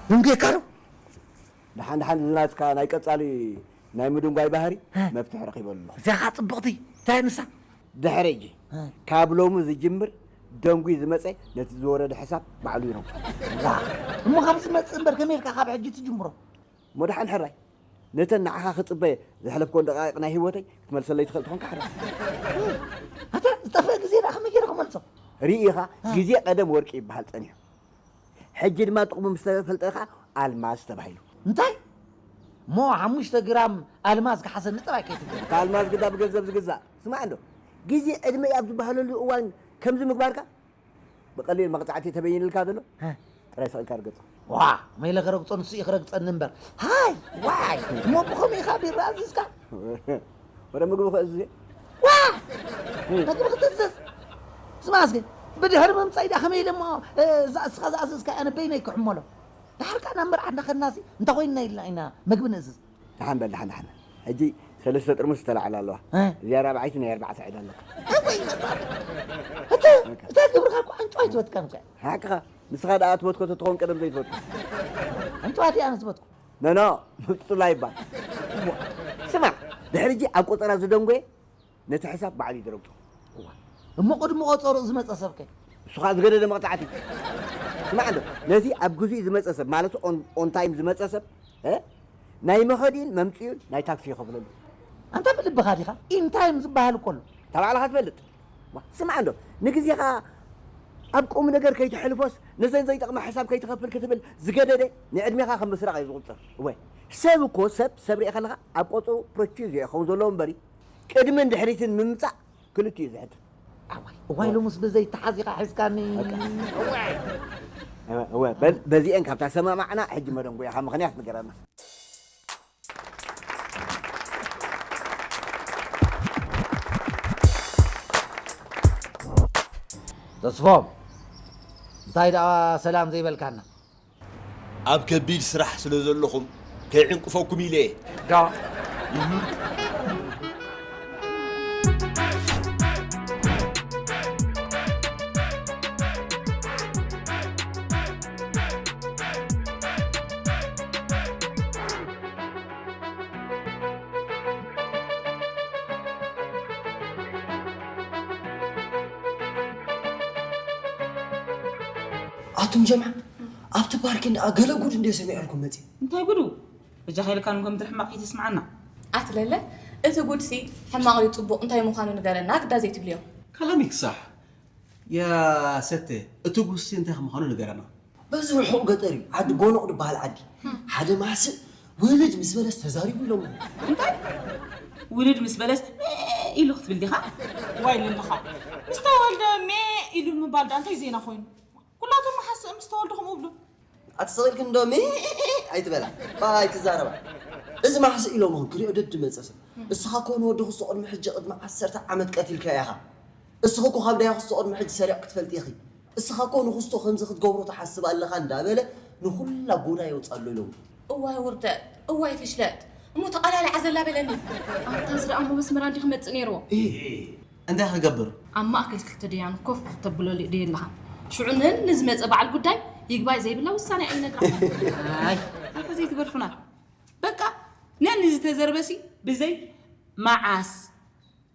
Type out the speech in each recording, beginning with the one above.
ደንጉየካ ዶ? ደሓን ደሓን፣ እዚ ናትካ ናይ ቀጻሊ ናይ ምድንጓይ ባህሪ መፍትሒ ረኺበሉ ኣለኹ። እዚኣ ኸዓ ጽብቕቲ። እንታይ ንሳ? ድሕሪ ሕጂ፣ ካብ ሎሚ ዝጅምር ደንጉይ ዝመጸ ነቲ ዝወረደ ሕሳብ ባዕሉ ይረግጾ። ዋ፣ እሞ ካብ ዝመጽእ እምበር ከመይ ኢልካ ካብ ሕጂ ትጅምሮ? እሞ ደሓን ሕራይ፣ ነተን ንዓኻ ክጽበየ ዘሕለፍኮን ደቃይቕ ናይ ህይወተይ ክትመልሰለይ ትኽእል ትኾንካ ሕራይ። ኣታ ዝጠፍአ ግዜ ደኣ ከመይ ገይረ ክመልሶ? ርኢ ኢኻ፣ ግዜ ቀደም ወርቂ ይበሃል ጸኒሑ። ሕጂ ድማ ጥቕሙ ምስ ተፈልጠ ኸኣ ኣልማዝ ተባሂሉ። እንታይ? እሞ ሓሙሽተ ግራም ኣልማዝ ክሓሰኒ ጥራይ ከይትብል። እታ ኣልማዝ ግዳ ብገንዘብ ዝግዛእ። ስማዕ እንዶ፣ ግዜ ዕድመ እዩ ኣብ ዝበሃለሉ እዋን ከምዚ ምግባርካ ብቐሊል መቕጻዕቲ ተበይንልካ ዘሎ ጥራይ ስቕ ኢልካ ርገጾ። ዋ፣ መይለ ክረግጾ ንሱ እዩ ክረግጸኒ እምበር። ሃይ፣ ዋይ፣ እሞ ብኸመይ ኢኻ ቢራ ኣዚዝካ? ወረ ምግቢ ክእዝዝ እየ። ዋ! ምግቢ ክትእዝዝ? ስማዕ እስኪ፣ ብድሕሪ ምምጻይ ደኣ ከመይ ኢለ እሞ፣ እ፣ እዛ እስኻ ዝኣዘዝካያ ኣነ በይነይ ክሕመሎ? ደሓር ከኣ ናብ መርዓ እናኸድናሲ እንተ ኾይንና ኢልና ኢና ምግቢ ንእዝዝ። ደሓን በል፣ ደሓን፣ ደሓን። ሕጂ ሰለስተ ጥርሙዝ ዝተላዕላ ኣለዋ። እ? እዚኣ ራብዓይቲ ናይ ኣርባዕተ ዕዳ ኣለካ። እወይ፣ መሳጢ። እቲ፣ እታ ግብርኻ እኮ ኣንጭዋ ኣይትበትካን እኮ። ሓቅኻ። ንስኻ ደኣ ትበትኮ ተትኸውን ቀደም ዘይትበትኮ። ኣንጭዋ ድያ ኣነ ዝበትኩ? ኖ፣ ኖ፣ ምብጽጹላ ይባል። ስማዕ፣ ድሕሪ ሕጂ ኣብ ቆጸራ ዝደንጎየ ነቲ ሕሳብ ባዕሉ እዩ ዝረግጾ። እዋ፣ እሞ ቅድሚ ቆጸርኡ ዝመጸ ሰብከ? እሱ ኸኣ ዝገደደ መቕጻዕቲ። ስማዕ እንዶ፣ ነቲ ኣብ ግዜኡ ዝመጸ ሰብ፣ ማለት ኦን፣ ኦን ታይም ዝመጸ ሰብ፣ እ? ናይ መኸዲኡን መምጽኢኡን ናይ ታክሲ ይኸፍለሉ። ኣንታ ብልብኻ ዲኻ? ኢን ታይም ዝበሃል እኮ ኣሎ። እታ ባዕልኻ ትፈልጥ። ዋ፣ ስማዕ እንዶ፣ ንግዜኻ ኣብ ቁም ነገር ከይተሕልፎስ፣ ነዘን ዘይጠቕማ ሕሳብ ከይትኸፍል ክትብል ዝገደደ፣ ንዕድሜኻ ከም ምስራቕ እዩ ዝቑጸር። እወ፣ ሰብ እኮ ሰብ፣ ሰብ ርኢኻ ኣለኻ፣ ኣብ ቆጸሩ ፕሮቺዝ እዩ ክኸውን ዘለዎ እምበሪ፣ ቅድምን ድሕሪትን ምምጻእ ክልቲኡ እዩ ዝሕትን። ኣዋይ፣ እዋይ፣ ሎምስ ብዘይ ተሓዚኻ ሒዝካኒ። በቃ። እዋይ። እወ፣ እወ፣ በል፣ በዚኤን ካብ ተሰማማዕና፣ ሕጂ መደንጎያኻ ምኽንያት ንገረና። ተስፎም፣ እንታይ ደኣ ሰላም ዘይበልካና? ኣብ ከቢድ ስራሕ ስለ ዘለኹም ከይዕንቅፈኩም ኢለ እየ። ዳ። ኣቱም ጀምዓ፣ ኣብቲ ፓርኪን ደኣ ገለ ጉድ እንድየ ሰሚዐልኩም መጺእ። እንታይ ጉዱ? በጃኻ ኢልካ ንጎምድር ሕማቕ ከይተስምዓና። ኣትለለ፣ እቲ ጉድሲ ሕማቕ ድዩ ጽቡቕ እንታይ ምዃኑ ንገረና ግዳ ዘይትብልዮ። كلامك صح يا ستي، እቲ ጉድሲ እንታይ ምዃኑ ንገረና። በዚ ርሑቕ ገጠር እዩ፣ ዓዲ ጎኖቕ ድበሃል ዓዲ። ሓደ ማሕስእ ውልድ ምስ በለስ ተዛሪቡ ኢሎሞ። እንታይ? ውልድ ምስ በለስ ሜ ኢሉ ክትብል ዲኻ? ዋይ ልልኻ። ምስ ተወልደ ሜ ኢሉ ምባል ደኣ እንታይ ዜና ኮይኑ? ኩላቶም መሓስእ ምስ ተወልዱ ከምኡ ይብሉ። ኣቲ ስቕ ኢልክን እንዶ ሜ ኣይትበላ። ባይ ትዛረባ። እዚ ማሕስ ኢሎምኹም ክሪኦ ደድ መጸ ሰብ። እስኻ እኮ ንወዲ ክስቶ ቅድሚ ሕጂ ቅድሚ ዓሰርተ ዓመት ቀቲልካዮ ኢኻ። እስኺ እኮ ካብ ዳያ ክስቶ ቅድሚ ሕጂ ሰሪቕ ክትፈልጢ ኢኺ። እስኻ እኮ ንክስቶ ከምዚ ክትገብሮ ትሓስብ ኣለኻ እንዳበለ ንኹላ ጎዳ የውፅኣሉ ኢሎም። እዋይ ውርደት፣ እዋይ ፍሽለት። እሞ ተቓላሊዓ ዘላ በለኒ። ኣንታ እዚ ደኣ እሞ መስመራ እንዲ ክመጽእ ነይርዎ። እንታይ ክገብር? ኣብ ማእከል ክልተ ደያኑ ኮፍ ተብሎ ደየ ኣለኻ። ሽዑ ነኒ ዝመጸ በዓል ጉዳይ ይግባይ ዘይብላ ውሳኔ ኣይነግራ። ኣይ፣ ኣታ ዘይትገድፉና። በቃ ነኒ ዝተዘርበሲ ብዘይ መዓስ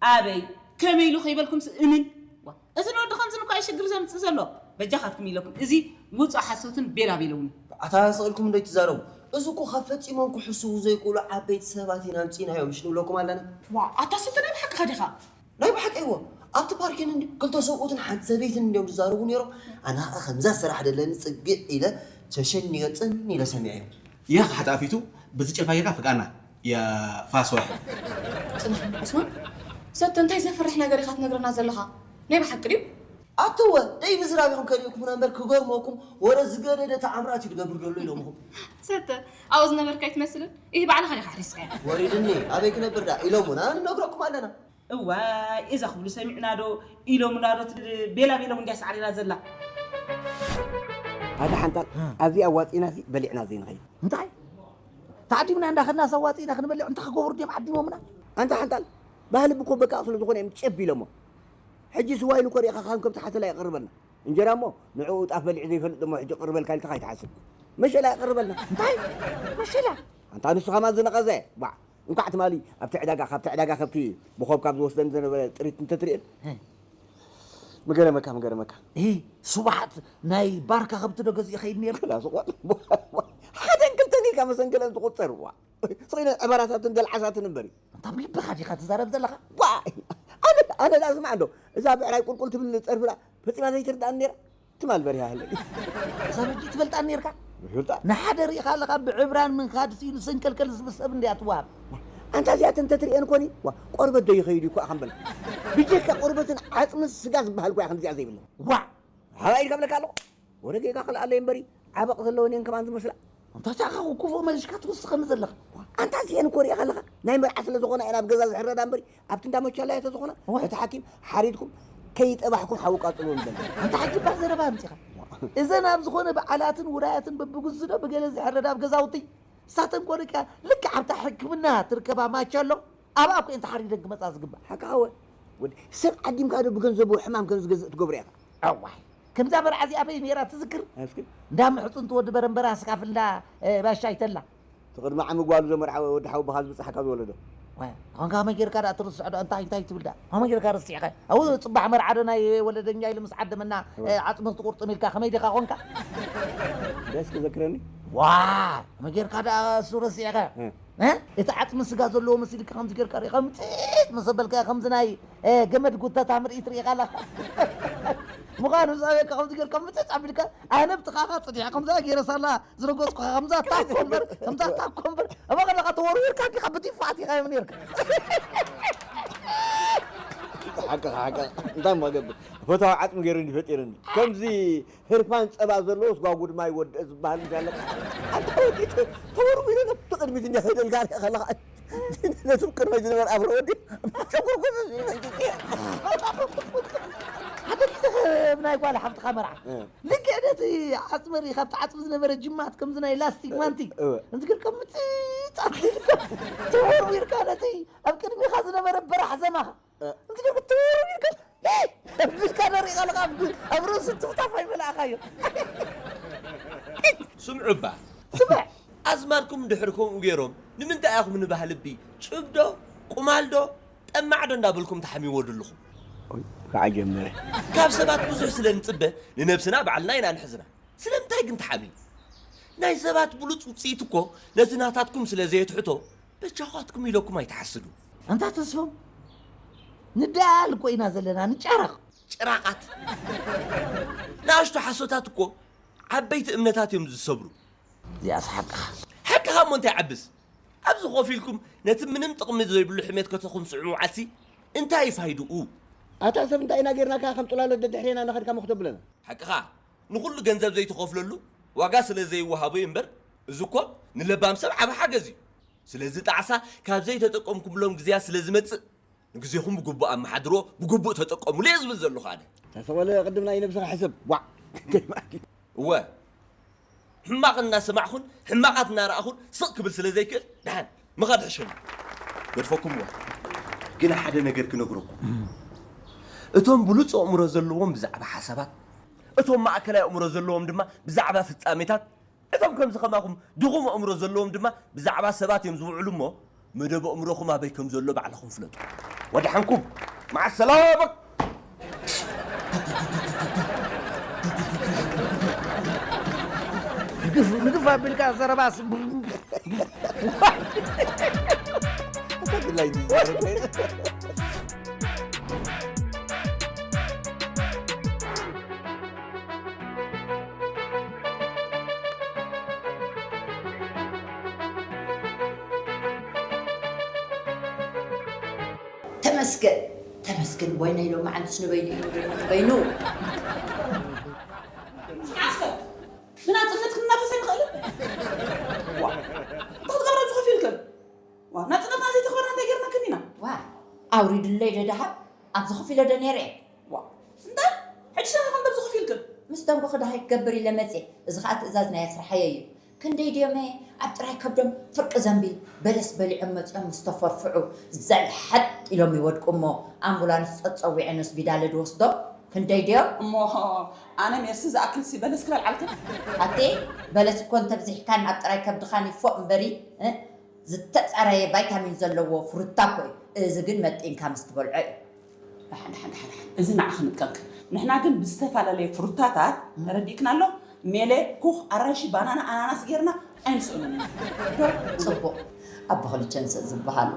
ኣበይ ከመይ ኢሉ ከይበልኩምስ እምን። ዋ፣ እዚ ንወዲ ከምዚ ንኳ እዩ ሽግር ዘምጽእ ዘሎ። በጃኻትኩም ኢለኩም እዚ ውጹእ ሓሶትን ቤላ ቤለውን። ኣታ ስቕ ኢልኩም እንዶ ኣይትዛረቡ። እዚ እኮ ካብ ፈጺሞም ክሕስቡ ዘይክእሉ ዓበይቲ ሰባት ኢና ኣምጺእናዮም ምሽ ንብለኩም ኣለና። ዋ፣ ኣታ ስተ ናይ ብሓቅኻ ዲኻ? ናይ ብሓቂ እዎ። ኣብቲ ፓርኪን እንዲ ክልተ ሰብኡትን ሓንቲ ሰበይትን እንዲዮም ዝዛረቡ ነይሮም። ኣነ ኸዓ ከምዛ ስራሕ ደለኒ ጽግዕ ኢለ ተሸኒገ ጽን ኢለ ሰሚዐዮም። ያኽ ሓጣፊቱ ብዝጭልፋ ጌርካ ፍቃና የፋስወሕ። ጽናሕ ዑስማን፣ ሰተ እንታይ ዘፍርሕ ነገር ኢኻ ትነግረና ዘለኻ? ናይ ብሓቂ ድዩ? ኣትወ ደይ ምዝራብ ኢኹም ከሊእኩምና እምበር ክገርመኩም ወረ ዝገደደ ተኣምራት እዩ ዝገብር ዘሎ ኢሎምኹም። ሰተ ኣብኡ ዝነበርካ ኣይትመስልን። ይህ ባዕልኻ ዲኻ ኣሕሪስካያ። ወሪድኒ ኣበይ ክነብር ዳ ኢሎሙና ንነግረኩም ኣለና። እዋይ እዛ ክብሉ ሰሚዕና ዶ ኢሎምና ዶ ቤላ ቤሎም እንዲያ ሳዕሪራ ዘላ። ኣታ ሓንጣል ኣብዚ ኣዋፂና ሲ በሊዕና ዘይንኸይድ እንታይ? ተዓዲምና እንዳኸድና ሳዋፂና ክንበልዕ እንታይ ክገብሩ ድዮም ዓዲሞምና? ኣንታ ሓንጣል ባህሊ ብኮ በቃ ስለ ዝኾነ እዮም ጨብ ኢሎሞ። ሕጂ ስዋይን እኮ ሪኢኻ ከም ከብቲ ሓተላ የቕርበልና። እንጀራ እሞ ንዕኡ ጣፍ በሊዑ ዘይፈልጥ እሞ ሕጂ ቅርበልካ ኢልካ ከይትሓስብ። መሸላ የቕርበልና። እንታይ? መሸላ? ኣንታ ንሱ ኸማ ዝነቐዘ። ባ እንኳዕ ትማሊ ኣብቲ ዕዳጋ ካብቲ ዕዳጋ ከብቲ ብኾብ ካብ ዝወስደን ዝነበረ ጥሪት እንተትርእየን። ምገረመካ ምገረመካ። ስብሓት ናይ ባርካ ከብቲ ዶ ገዚኡ ኸይድ ነርካ? ክላስ ቆል ሓደን ክልተን ኢልካ መሰንክለን ትቑፀር ዋ። ስኺነ ዕበራታትን ገልዓሳትን እምበር እዩ። እንታ ብልብኻ ዲኻ ትዛረብ ዘለኻ? ዋ ኣነ ኣነ ዳ ስማዕ እንዶ እዛ ብዕራይ ቁልቁል ትብል ፀርፍላ ፈፂማ ዘይትርዳእን ነይራ። ትማል በሪሃ ሃለ እዛ በጂ ትፈልጣን ነርካ? ይፈልጣ። ንሓደ ርኢኻ ኣለኻ ብዕብራን ምንካድ ስኢሉ ሰንከልከል ዝብል ሰብ እንድያ ትወሃብ። ኣንታ እዚኣተን እንተትርእየን ኮኒ ዋ ቆርበት ዶ ይኸይድ እዩ እኮ ኣኸምበል። ብጀካ ቆርበትን ዓፅምን ስጋ ዝበሃል እኮ እያ ከምዚኣ ዘይብለን። ዋ ሓባይ ኢልካ ብለካ ኣለኹ። ወረ ጌጋ ክልኣለይ እምበሪ ዓበቕ ዘለወን እየን ከማን ዝመስላ። ኣንታ እዚኣ ካብ ክፉእ መሊስካ ትውስኸኒ ዘለኻ። ኣንታ እዚአን እኮ ሪኢኻ ኣለኻ ናይ መርዓ ስለ ዝኾና እየን ኣብ ገዛ ዝሕረዳ እምበሪ ኣብቲ እንዳ መቻላያ ተዝኾና እወ። እቲ ሓኪም ሓሪድኩም ከይጠባሕኩም ሓዊ ቃፅልዎ ንበል። ኣንታ ሓጂ ባህ ዘረባ ኣምፂኻ። እዘን ኣብ ዝኾነ በዓላትን ውራያትን በብግዝዶ ብገለ ዝሕረዳ ኣብ ገዛውቲ ሳተን ኮ ደቂ ልክዕ ኣብታ ሕክምና ትርከባ ማቻሎ ኣብኣ እኮ እየን ተሓሪደን ክመፃ ዝግባእ። ሓቂ ሓወ ወዲ ሰብ ዓዲምካ ዶ ብገንዘቡ ሕማም ከም ዝገዝእ ትገብሮ ኢኻ? ኣዋይ ከምዛ መርዓ እዚኣ በይ ነይራ ትዝክር? እስኪ እንዳ ምሕፁን ትወዲ በረንበራ ስካፍላ ባሻ ይተላ ትቕድሚ ዓሚ ጓሉ ዘመርዓ ወዲ ሓውብኻ ዝበፅሓካ ዝወለዶ። ዋ፣ ኣሁን ከመይ ጌርካ ደኣ ትርስዖ ዶ እንታይ እንታይ ትብል ደኣ? ከመይ ጌርካ ርሲዕኻ? ኣብኡ ጽባሕ መርዓ ዶ ናይ ወለደኛ ኢሉ ምስ ዓደመና፣ እወ። እ፣ ዓጽሚ ትቁርጥም ኢልካ ከመይ ዲኻ ኮንካ? ደስ ክዘክረኒ። ዋ፣ ከመይ ጌርካ ደኣ እሱ ረሲዕካ? እ። እ? እቲ ዓጽሚ ስጋ ዘለዎ መሲልካ ከምዚ ጌርካ ሪእኻ ምጽኢት መሰበልካ ከምዚ ናይ፣ እ፣ ገመድ ጉተታ ምርኢት ርኢኻ ኣለኻ። ምዃኑ ዝኣበካ ከምዚ ጌርካ ምጽጽ ኣቢልካ ኣነ ብጥቓኻ ጽኒሐ ከምዛ ገይረ ሳላ ዝረገጽኩኻ ከምዛ ታኮ እምበር ከምዛ ታኮ እምበር ኣባ ከለኻ ተወርዊርካ እንዲኻ ብዲፋ ኣቲኻዮም ኔርካ። ሓቅኻ ሓቅኻ እንታይ እሞ ገብር ፈታዊ ዓጽሚ ገይሩ እንዲ ፈጢሩኒ ከምዚ ህርፋን ጸባ ዘለዎስ ጓጉድ ማይ ወድአ ዝበሃል ምስ ኣለካ ኣንታ ወዲ ተወርዊሩ ነቲ ቅድሚት እንዲ ከይደልካ ሪኣ ከለኻ ነቶም ቅድመይ ዝነበረ ኣብረ ወዲ ጨጉርኩ ሓደ ግዜ ብናይ ጓል ሓፍትኻ መርዓ እ። ልክዕ ነቲ ዓጽሚ ርኢ ካብቲ ዓጽሚ ዝነበረ ጅማት ከምዚ ናይ ላስቲክ ማንቲክ እወ። ከምዚ ገርካ ምጽጻት ኢልካ ተወርዊርካ ነቲ ኣብ ቅድሚኻ ዝነበረ በራሕ ዘማኻ እ። ከምዚ ገርካ ተወርዊርካ ከምዚ ኢልካ ንሪኢ ከለኻ ኣብ ግ- ኣብ ርእሱ ትፍታፍ ኣይመላእኻዮ። ስምዑ እባ ስምዕ ኣዝማድኩም ድሕሪ ከምኡ ገይሮም ንምንታይ ኢኹም ንባህልቢ ጭብዶ ቁማልዶ ጠማዕዶ እንዳበልኩም ተሓሚዎ ድልኹም ከዓ ጀመረ ካብ ሰባት ብዙሕ ስለ ንፅበ ንነብስና ባዕልና ኢና ንሕዝና ስለምንታይ ግን ተሓሚ ናይ ሰባት ብሉፅ ውፅኢት እኮ ነቲ ናታትኩም ስለ ዘየትሕቶ በጃኻትኩም ኢለኩም ኣይትሓስዱ ኣንታ ተስፎም ንዳል እኮ ኢና ዘለና ንጨረቕ ጭራቓት ናእሽቱ ሓሶታት እኮ ዓበይቲ እምነታት እዮም ዝሰብሩ እዚኣስ ሓቅኻ ሓቅኻ እሞ እንታይ ዓብስ ኣብዚ ኮፍ ኢልኩም ነቲ ምንም ጥቕሚ ዘይብሉ ሕሜት ከተኹምስዑ ምውዓልሲ እንታይ እዩ ፋይድኡ ኣታ ሰብ እንታይ ኢና ጌርናካ ከም ፅላሎት ደድሕሬና እናኸድካ መኽቶ ብለና ሓቅኻ ንኹሉ ገንዘብ ዘይትኸፍለሉ ዋጋ ስለ ዘይወሃቦ እዩ እምበር እዚ እኮ ንለባም ሰብ ዓብ ሓገዝ እዩ ስለዚ ጣዕሳ ካብ ዘይተጠቀምኩምሎም ግዜያት ስለ ዝመጽእ፣ ንግዜኹም ብግቡእ ኣመሓድሮ፣ ብግቡእ ተጠቀሙሉ እየ ዝብል ዘለኹ ኣነ። ተሰወለ ቅድም ናይ ነብስኻ ሕሰብ። ዋዕ። እወ፣ ሕማቕ እናሰማዕኹን ሕማቓት እናረኣኹን ስቕ ክብል ስለ ዘይክእል፣ ደሓን ምኻድ ሕሸሉ። ገድፈኩምዎ። ግን ሓደ ነገር ክነግረኩም። እቶም ብሉጽ ኣእምሮ ዘለዎም ብዛዕባ ሓሳባት፣ እቶም ማእከላይ ኣእምሮ ዘለዎም ድማ ብዛዕባ ፍጻሜታት፣ እቶም ከምዚ ከማኹም ድኹም ኣእምሮ ዘለዎም ድማ ብዛዕባ ሰባት እዮም ዝውዕሉ እሞ፣ መደብ ኣእምሮኹም ኣበይ ከም ዘሎ ባዕልኹም ፍለጡ። ወደሓንኩም። መዓ ሰላማ። ንግፍ ንግፍ ኣቢልካ ዘረባስ። እንታይ ድላይ ዝዛረብ? ተመስገን፣ ተመስገን። ወይነይ ሎማዓንትስ ንበይኑ እዩ፣ ንበይኑ፣ ንበይኑ። ዓስከር፣ ብናጽነት ክንናፈስ ኣይንኽእልን? ዋ፣ እንታይ ክትገብራ ኣብዚ ኮፍ ኢልክን? ዋ፣ ናጽነትና ዘይተኽበርና እንታይ ጌርናክን ኢና? ዋ፣ ኣውሪድለይ ደደሃብ፣ ኣብዚ ኮፍ ኢለ ዶ ነይረ? ዋ፣ እንታይ? ሕጂ ሰሪሕኩም ኣብዚ ኮፍ ኢልክን? ምስ ደንጎኺ ደሃይ ክገብር ኢለ መጽየ። እዚ ኸኣ ትእዛዝ ናይ ኣስርሓየ እዩ። ክንደይ ድዮመ ኣብ ጥራይ ከብዶም ፍርቂ ዘንቢል በለስ በሊዖም መጺኦም ምስ ተፈርፍዑ ዘልሐጥ ኢሎም ይወድቁ እሞ ኣምቡላንስ ጸጸዊዐ ሆስፒታል ድወስዶም። ክንደይ ድዮም? እሞ ኣነ ሜርሲ ዝኣክልሲ በለስ ክበልዓልክን? ኣቲ በለስ እኮ እንተብዚሕካን ኣብ ጥራይ ከብድኻን ይፎእ እምበሪ፣ እ? ዝተጻረየ ቫይታሚን ዘለዎ ፍሩታ እኮ እዩ። እዚ ግን መጢንካ ምስ ትበልዖ እዩ። ደሓን፣ ደሓን፣ ደሓን፣ ደሓን። እዚ ንዓኺ ንጥቀምክን። ንሕና ግን ብዝተፈላለየ ፍሩታታት፣ ተረዲእክና ኣሎ? ሜለ፣ ኩኽ፣ ኣራንሺ፣ ባናና፣ ኣናናስ ጌርና ኣይንስእኖን ኢና። ጽቡቕ። ኣቦ ክልቸንሰ ዝበሃሉ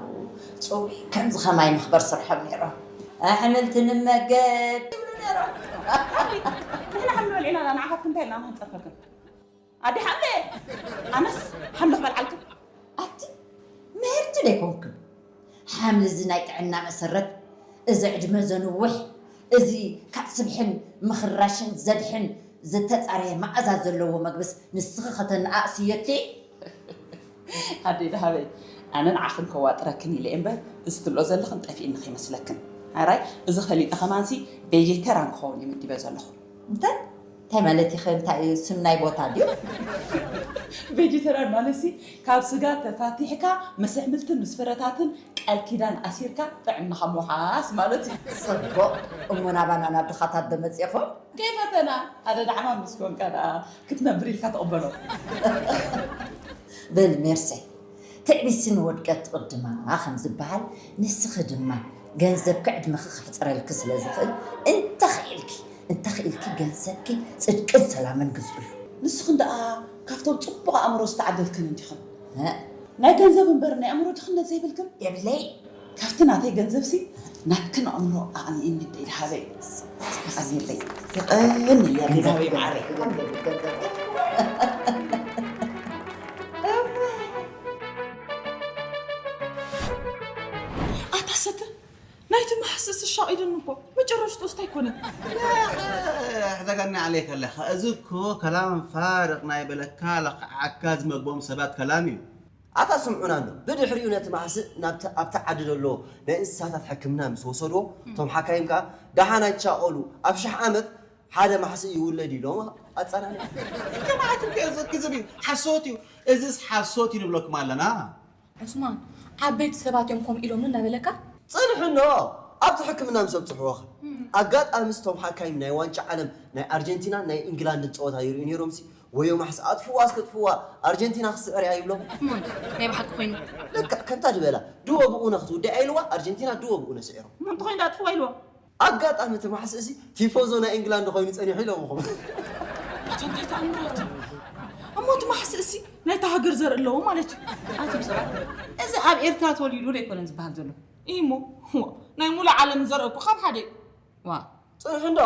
ጽሩይ ከምዚ ኸማይ መኽበር ስርሖም ነይሮም። ኣሕምልቲ ንመገብ ይብሉ ነይሮም። ንሕና ሓምሊ በሊዕና ንዓኻትኩም እንታይ ኢልና ንኸንጸርፈክን? ኣደ ሓምለ! ኣነስ ሓምሊ ክበልዓልክን። ኣቲ ምህርቲ ዶ ኣይኮንክን? ሓምሊ እዚ ናይ ጥዕና መሰረት፣ እዚ ዕድመ ዘንውሕ፣ እዚ ካብ ስብሕን ምኽራሽን ዘድሕን ዝተጻረየ መኣዛ ዘለዎ መግብስ ንስኺ ከተነኣእስዮ እኪ? ኣደይ ደሃበይ፣ ኣነ ንዓኽን ከዋጥረክን ኢለ እየ እምበር፣ እዚ ትብሎ ዘለኽን ጠፊእኒ ከይመስለክን። ኣራይ፣ እዚ ከሊጠ ከማንሲ ቬጀተራን ክኸውን እየ መዲበ ዘለኹ። እንታይ? እንታይ ማለት እዩ? እንታይ እዩ? ስም ናይ ቦታ ድዩ? ቬጀተራን ማለትሲ ካብ ስጋ ተፋቲሕካ ምስ ኣሕምልትን ምስ ፍረታትን ቃል ኪዳን ኣሲርካ ጥዕናኻ ምውሓስ ማለት እዩ። ጽቡቕ። እሞ ናባና ናብ ድኻታት ዶ መጺእኹም? ከይፈተና፣ ኣደ ዳዕማ ምስ ኮንካ ደኣ ክትነብር ኢልካ ትቕበሎ። በል ሜርሰይ፣ ትዕቢት ንወድቀት ትቕድማ ከም ዝበሃል፣ ንስኺ ድማ ገንዘብኪ ዕድመኺ ከሕጽረልኪ ስለ ዝኽእል፣ እንተኽኢልኪ፣ እንተኽኢልኪ ገንዘብኪ ጽድቅን ሰላምን ግዝእሉ። ንስኽን ደኣ ካብቶም ጽቡቕ ኣእምሮ ዝተዓደልክን እንዲኽን። እ? ናይ ገንዘብ እምበር ናይ ኣእምሮ ድኽነት ዘይብልክን? የብለይ። ካብቲ ናተይ ገንዘብሲ ናትክን ኣእምሮ ኣቕኒእኒ ደይ ደሃበይ። የቐንየለይ። የቐንየለይ ደሃበይ መዓረይ። ኣታ ሰተ፣ ናይቲ ማሕስስ ሻቒሉኒ እኮ። መጨረሽትኡስ እንታይ ኮነ? يا أخي، احذقني عليك اللخ. እዚ እኮ ከላም ፋርቕ ናይ በለካ ለኽዓካ ዝመግቦም ሰባት ከላም እዩ። ኣታ ስምዑና እንዶ፣ ብድሕሪኡ ነቲ ማሕስእ ናብቲ ኣብቲ ዓዲ ዘሎ ናይ እንስሳታት ሕክምና ምስ ወሰድዎ፣ እቶም ሓካይም ከኣ፣ "ደሓን ኣይትሻቐሉ፣ ኣብ ሽሕ ዓመት ሓደ ማሕስእ ይውለድ" ኢሎም ኣጸናንዑ። ከማዓት እኮ እዩ፣ እዚ ክዝብ እዩ፣ ሓሶት እዩ። እዚስ ሓሶት እዩ ንብለኩም ኣለና። ዑስማን፣ ዓበይቲ ሰባት እዮም ከምኡ ኢሎምኒ እናበለካ? ጽንሕኖ፣ ኣብቲ ሕክምና ምስ ኣብጽሕዎኸ? ኣጋጣሚ ስቶም ሓካይም ናይ ዋንጫ ዓለም ናይ ኣርጀንቲናን ናይ ኢንግላንድን ጸወታ ይርእዩ ነይሮምሲ፣ "ወዮ ማሕስ ኣጥፍዋ እስከ ጥፍዋ፣ ኣርጀንቲና ክስዕር እያ" ይብሎም። እሞ እንታይ? ናይ ብሓቂ ኮይኑ? ልክዕ ከምታ ድበላ፣ "ድወ ብኡነ ክትውድእ እያ" ኢልዋ፣ ኣርጀንቲና ድወ ብኡነ ስዒሮም። እሞ እንተኾይኑ ደኣ ኣጥፍዋ ኢልዋ? ኣጋጣሚ እቲ ማሕስእ እዚ ቲፎዞ ናይ ኢንግላንድ ኮይኑ ጸኒሑ ኢሎምኹም። ኣታ እንታይ ተኣምራት! እሞ እቲ ማሕስእ እዚ ናይታ ሃገር ዘርኢ ኣለዎ ማለት እዩ። ኣቱም ሰባት፣ እዚ ኣብ ኤርትራ ተወሊዱ ዶ ኣይኮነን ዝበሃል ዘሎ? እሞ፣ ዋ፣ ናይ ሙሉእ ዓለም ዘርኢ እኮ ካብ ሓደ እዩ። ዋ። ጽንሑ እንዶ፣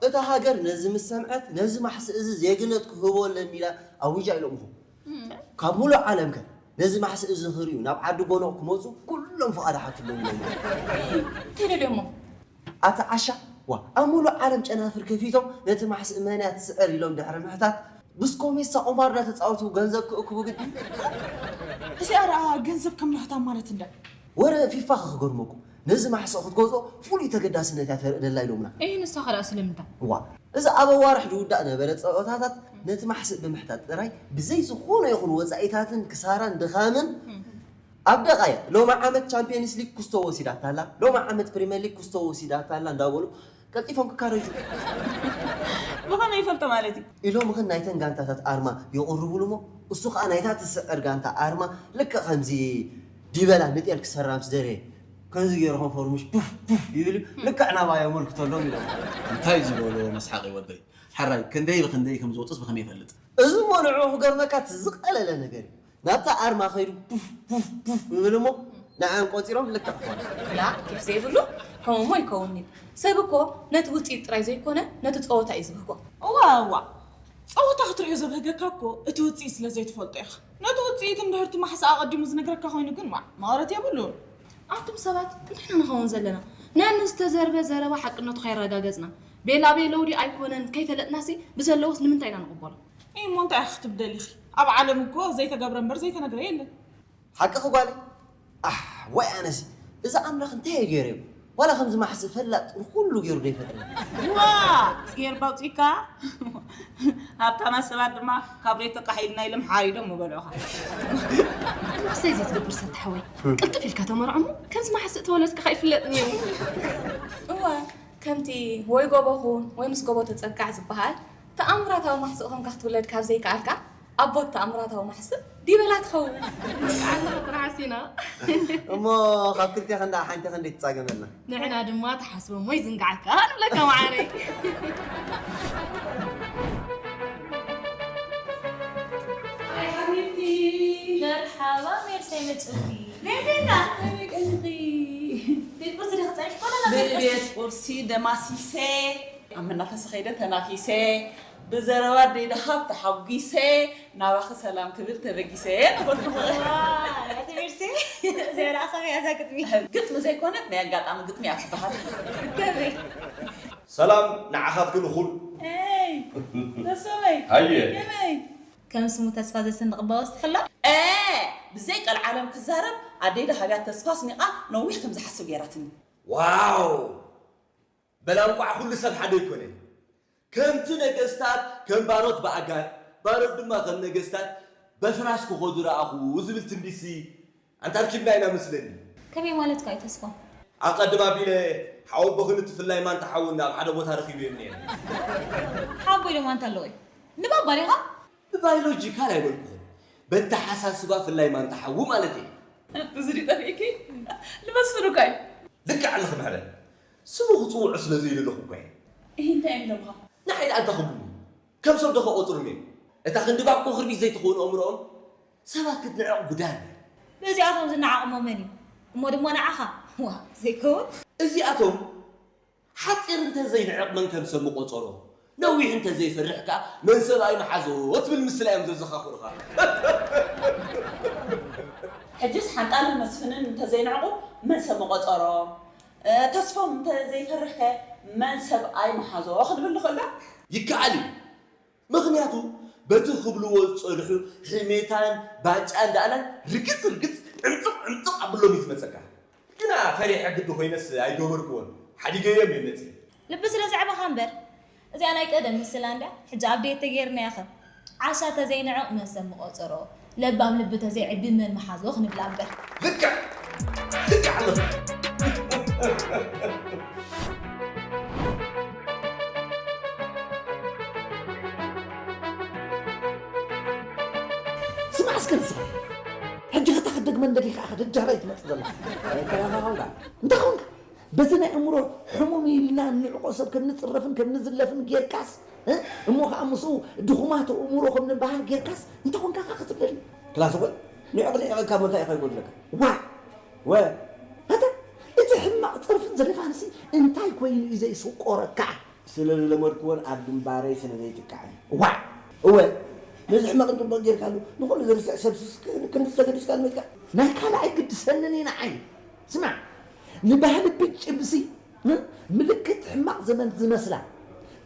እታ ሃገር ነዚ ምስ ሰምዐት፣ ነዚ ማሕስእ እዚ ዜግነት ክህቦ ኣለኒ ኢላ ኣዊጃ ኢሎምኹም። እም። ካብ ሙሉእ ዓለም ከ ነዚ ማሕስእ እዚ ክርእዩ ናብ ዓዲ ጎኖቕ ክመጹ ኩሎም ፍቓድ ሓትሎም ኢሎም። እንታይ ደልዮሞ? ኣታ ዓሻ፣ ዋ፣ ኣብ ሙሉእ ዓለም ጨናፍር ከፊቶም ነቲ ማሕስእ መን እያ ትስዕር ኢሎም ድሕሪ ምሕታት፣ ብስኮሜሳ ቁማር እንዳተጻወቱ ገንዘብ ክእክቡ ግዲ። እዚኣ ደኣ ገንዘብ ከም ናህታ ማለት እንደ ወረ ፊፋ ክገርመኩም፣ ነዚ ማሕስእ ክትገዝኦ ፍሉይ ተገዳስነት እያ ተርእደላ ኢሎምና። እይ ንሳ ኸ ደኣ ስለምንታይ? እዋ፣ እዚ ኣብ ኣዋርሕ ዝውዳእ ነበረ ጸወታታት ነቲ ማሕስእ ብምሕታት ጥራይ ብዘይ ዝኾነ ይኹን ወጻኢታትን ክሳራን ድኻምን ኣብ ደቓየ ሎሚ ዓመት ቻምፒየንስ ሊግ ክስቶ ወሲዳታ ኣላ፣ ሎሚ ዓመት ፕሪምየር ሊግ ክስቶ ወሲዳታ ኣላ እንዳበሉ ቀልጢፎም ክካረጁ። ብኸመይ ይፈልጦ ማለት እዩ? ኢሎም ኽን ናይተን ጋንታታት ኣርማ የቕርቡሉ እሞ እሱ ኸዓ ናይታ ትስዕር ጋንታ ኣርማ ልክዕ ከምዚ ዲበላ ንጤል ክሰራ ምስ ደለየ ከምዚ ገይሩ ኸም ፈርሙሽ ፑፍ ፑፍ ይብል እዩ። ልክዕ ናባይ የመልክተሎም ኢሎም። እንታይ ዝበሎ መስሓቂ ወደይ። ሕራይ ክንደይ ብክንደይ ከም ዝወፅስ ብከመይ ይፈልጥ? እዚ እሞ ንዕኡ ክገርመካ እቲ ዝቐለለ ነገር እዩ። ናብታ ኣርማ ኸይዱ ፑፍ ፑፍ ፑፍ ይብል እሞ ንዓን ቆፂሮም ልክዕ ኾነ። ላ ኬፍ ዘይብሉ ከምኡ እሞ ይከውን እዩ። ሰብ እኮ ነቲ ውፅኢት ጥራይ ዘይኮነ ነቲ ፀወታ እዩ ዝብህጎ። እዋ እዋ ፀወታ ክትሪኦ ዘብህገካ እኮ እቲ ውፅኢት ስለ ዘይትፈልጦ ኢኻ። ነቲ ውፅኢት እንድሕር እቲ ማሕሳ ኣቐዲሙ ዝነግረካ ኮይኑ ግን ዋዕ መቐረት የብሉን። ኣንቱም ሰባት እንታይ ኢና ንኸውን ዘለና? ነንዝተዘርበ ዘረባ ሓቅነቱ ከይረጋገፅና ቤላ ቤለው ድዩ ኣይኮነን ከይፈለጥናሲ ብዘለዎስ ንምንታይ ኢና ንቕበሎ? እሞ እንታይ ኢኺ ክትብደሊ ኢኺ? ኣብ ዓለም እኮ ዘይተገብረ እምበር ዘይተነግረ የለን። ሓቅኺ ጓለይ። ኣሕ ዋይ ኣነሲ እዚ ኣምላኽ እንታይ እየ ገይረዮ? ዋላ ከምዚ ማሕስእ ፈላጥ ንኹሉ ገይሩ ዶ ይፈጥረኒ? ዋ ጌር ባውፂካ ሃብታማት ሰባት ድማ ካብ ሬት ተቃሒልና ኢሎም ሓሪዶም ምበልዑኻ። ማሕሰይ ዘይትገብር ሰብ ተሓወይ ቅልጥፍ ኢልካ ተመርዖ እሞ ከምዚ ማሕስእ ተወለድካ ከይፍለጥ ነይሩ። እዋ ከምቲ ወይ ጎቦ ኩን ወይ ምስ ጎቦ ተፀጋዕ ዝበሃል ተኣምራታዊ ማሕስእ ኮንካ ክትውለድ ካብ ዘይከኣልካ ኣቦት ተኣምራታዊ ማሕስእ ዲበላ ትኸውን። ዓንተኸ ጥራሕ ሲና። እሞ ካብ ክልቴ ከንዳ ሓንቲ ከንደይ ትፃገመልና? ንሕና ድማ ተሓስቦ ሞይ ዝንጋዓካ ንብለካ መዓረይ። ኣይ ሓቢብቲ መርሓባ ሜርሰይ መፅእቲ ቤቴና ከመይ ቀንኺ ቤት ቁርሲ ዲኺ ፀኒሕኮ ኣለና ቤት ቁርሲ ቤት ቁርሲ ደማሲሰ ኣብ መናፈሲ ከይደ ተናፊሰ ብዘረባ ደይ ደሃብ ተሓጒሰ ናባኺ ሰላም ክብል ተበጊሰ ነበርኩ። እቲ ሜርሲ ዘረኣኻ ከያዛ ግጥሚ ግጥሚ ዘይኮነት ናይ ኣጋጣሚ ግጥሚ እያ ትበሃል። ከመይ ሰላም ንዓኻትክን እኹል። ይ ተስፋመይ ሃየ ከመይ ከም ስሙ ተስፋ ዘስንቕ እባ ወስኽላ። ብዘይ ቀልዓለም ክዛረብ ኣደይ ደሃብያ ተስፋ ኣስኒቓ ነዊሕ ከም ዝሓስብ ገይራትኒ። ዋው በላ እንቋዕ ኩሉ ሰብ ሓደ ኣይኮነን። ከምቲ ነገስታት ከም ባሮት ብኣጋር፣ ባሮት ድማ ከም ነገስታት በፍራሽ ክኸዱ ረኣኹ ዝብል ትንቢትሲ ኣንታ ርኪብና ኢና መስለኒ። ከመይ ማለትካ እዩ ተስፋ? ኣቐድም ኣቢለ ሓወቦኽን እቲ ፍላይ ማንታ ሓውን ኣብ ሓደ ቦታ ረኺበዮም ነይረ። ሓቦይ ዶ ማንታ ኣለዎ እዩ? ንባባ ዲኻ? ብባዮሎጂካል ኣይበልኩኹን፣ በተሓሳስባ ፍላይ ማንታ ሓዉ ማለተይ። እዚ ድዩ ጠፊእኪ? ንመስፍን እኳ እዩ። ልክዕ ኣለኺ ምሕረት፣ ስሙ ክፅውዖ ስለ ዘይደለኹ እኳ እየ። እሂ እንታይ እዮም ደምኻ? ንዓይ ደኣ እንታይ ክብሉኒ? ከም ሰብ ዶ ከቖፅሩኒ እዮም? እታ ክንዲ ባኮ ክርቢት ዘይትኸውን ኣእምሮኦም ሰባት ክትንዕቕ ጉዳን እያ። ብእዚኣቶም ዝነዓቕ እሞ መን እዩ? እሞ ድማ ንዓኻ? ዋእ ዘይከውን። እዚኣቶም ሓፂር እንተዘይንዕቕ መን ከም ሰብ ምቖፀሮ፣ ነዊሕ እንተዘይፈርሕ ከዓ መን ሰብኣይ መሓዞ ትብል ምስላ እዮም ዘዘኻኽሩኻ። ሕጅስ ሓንጣልን መስፍንን እንተዘይንዕቑ መን ሰብ ምቖፀሮ፣ ተስፎም እንተዘይፈርሕከ መን ሰብኣይ መሓዞ ክንብል ንኽእል ዶ? ይከኣል እዩ። ምኽንያቱ በቲ ክብልዎ ዝጸንሑ ሕሜታን ባጫን ደኣላን ርግጽ ርግጽ ዕምጽቕ ዕምጽቕ ኣብሎም እዩ ዝመጸካ። ግና ፈሪሐ ግዲ ኮይነስ ኣይገበርክዎን፣ ሓዲገዮም እየ መጺእ። ልቢ ስለ ዘዕበኻ እምበር እዚኣ ናይ ቀደም ምስላ እንድያ ሕጂ ኣብዴት ተጌርናያ ኸ ዓሻ ተዘይንዕቕ መን ሰብ ምቖጸሮ። ለባም ልቢ ተዘይዕቢ መን መሓዞ ክንብላ እምበር። ልክዕ ልክዕ ኣለኺ። ስማዕ እስከ ንስኻ ሕጂ ኸታ ክደግመ እንደሊኻ ኢኻ ደጃራይ ትመጽእ ዘለኻ። እንታይ ኾንካ? እንታይ ኾንካ? በዚ ናይ እምሮ ሕሙም ኢልና እንዕቆ ሰብ ከም ንጽረፍን ከም ንዝለፍን ጌርካስ እሞ ኸዓ ምስኡ ድኹማት ኣእምሮ ከም ንበሃል ጌርካስ እንታይ ኾንካ ኸዓ ክትብለኒ? ክላስ እውን ንዕቕ ንዒቐካ እሞ እንታይ ኢኻ ይጎድለካ? ዋእ! ወ ኣታ እቲ ሕማቕ ጸርፍን ዘለፋንሲ እንታይ ኮይኑ እዩ ዘይስቆረካ? ስለ ዝለመድክዎን ኣብ ግንባረይ ስለ ዘይትካዕን። ዋእ! እወ ነዚ ሕማቕ ጽቡቕ ጌርካሉ ንኹሉ ዘርስዕ ሰብስስ ክንዲ ዝተገድስካሉ መጽካ ናይ ካልኣይ ግድሰንን እዩ ንዓይ። ስማዕ ንባህሊ ብጭብሲ ምልክት ሕማቕ ዘመን ዝመስላ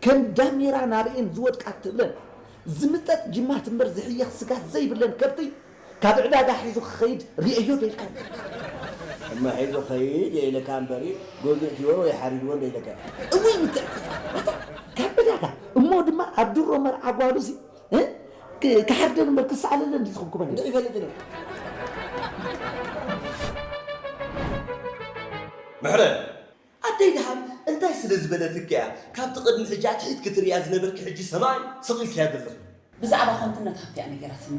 ከም ዳሜራ ናብኤን ዝወድቃ ትብለን ዝምጠጥ ጅማት እምበር ዝሕየኽ ስጋ ዘይብለን ከብቲ ካብ ዕዳጋ ሒዙ ክኸይድ ርእዮ ዶ ኢልካ? እማ ሒዙ ኸይድ ኢለካ እምበሪ፣ ገዚኡ ሒዝዎ ወይ ሓሪድዎ እንዶ ኢለካ። እውይ ምትዕጽጻ፣ ኣታ ካብ ዕዳጋ እሞ ድማ ኣብ ድሮ መርዓ ጓሉሲ እ? ክ- ክሓርደን እምበር ክሰኣለለን ድዩ ዝኽብኩበን? እንዶ ይፈልጥን እየ። ምሕረ ኣደይ ደሓን እንታይ ስለ ዝበለትኪ እያ ካብቲ ቅድሚ ሕጂ ኣትሒት ክትርእያ ዝነበርኪ ሕጂ ሰማይ ስቕ ኢልክያ ዘለኺ? ብዛዕባ ከንቱነት ሃብቲ እያ ነጊራትኒ።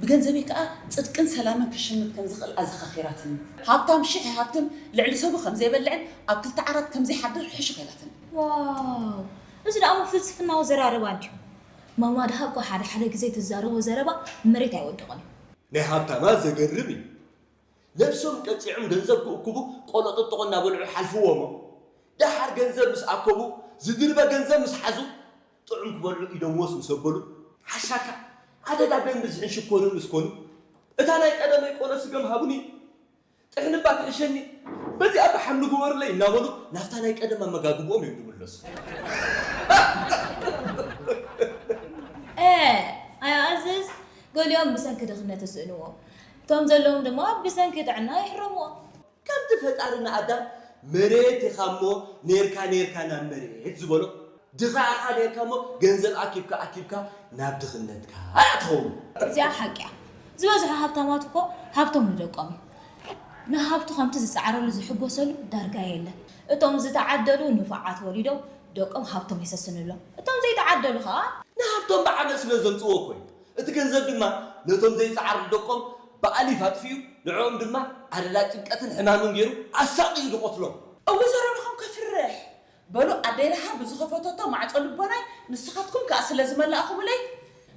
ብገንዘበይ ከኣ ጽድቅን ሰላምን ክሽምት ከም ዝኽእል ኣዘኻኺራትኒ። ሃብታም ሽሕ ይሃብትም ልዕሊ ሰቡ ከም ዘይበልዕን ኣብ ክልተ ዓራት ከም ዘይሓድር ሕሹኽ ኢላትኒ። ዋው! እዚ ደኣ እሞ ፍልስፍናዊ ኣዘራርባ እንድዩ። ማማ ደሃብ እኮ ሓደ ሓደ ግዜ ትዛረቦ ዘረባ መሬት ኣይወድቕን እዩ። ናይ ሃብታማት ዘገርም እዩ። ነብሶም ቀጺዖም ገንዘብ ክእክቡ ቆሎ ጥጥቖ እናበልዑ ይሓልፍዎ እሞ፣ ደሓር ገንዘብ ምስ ኣከቡ፣ ዝድርበ ገንዘብ ምስ ሓዙ፣ ጥዑም ክበልዑ ኢዶም ወስ ምስ ኣበሉ፣ ሓሻካ ኣደዳ በን ብዝሕን ሽኮርን ምስ ኮኑ፣ እታ ናይ ቀደመይ ቆሎ ስገም ሃቡኒ፣ ጥሕንባ ትሕሸኒ፣ በዚኣ ብሓምሊ ግበሩለይ እናበሉ ናብታ ናይ ቀደም ኣመጋግብኦም እዮም ዝምለሱ። እ ኣያእዝዝ ገሊኦም ብሰንኪ ድኽነት ይስእንዎ፣ እቶም ዘለዎም ድማ ብሰንኪ ጥዕና ይሕረምዎ። ከምቲ ፈጣሪ ንኣዳም መሬት ኢኻ እሞ ኔርካ ኔርካ ናብ መሬት ዝበሎ፣ ድኻ ኢኻ ኔርካ እሞ ገንዘብ ኣኪብካ ኣኪብካ ናብ ድኽነትካ ኢኻ ትኸውን። እዚኣ ሓቂ እያ። ዝበዝሑ ሃብታማት እኮ ሃብቶም ንደቆም እዩ። ንሃብቱ ከምቲ ዝጸዓረሉ ዝሕጎሰሉ ዳርጋ የለን። እቶም ዝተዓደሉ ንፉዓት ወሊዶም ደቆም ሃብቶም የሰስንሎም። እቶም ዘይተዓደሉ ኸኣ ንሃብቶም ብዓመል ስለ ዘምጽእዎ እኮ እዩ። እቲ ገንዘብ ድማ ነቶም ዘይጸዓሩ ደቆም ብኣሊፍ ኣጥፊኡ ንዕኦም ድማ ኣደዳ ጭንቀትን ሕማምን ገይሩ ኣሳቕዩ ዝቐትሎም። እወ ዘረባኹም ከፍርሕ። በሉ ኣደይ ረሃብ ብዝኸፈተቶ ማዕጾ ልቦናይ ንስኻትኩም ከኣ ስለ ዝመላእኹምለይ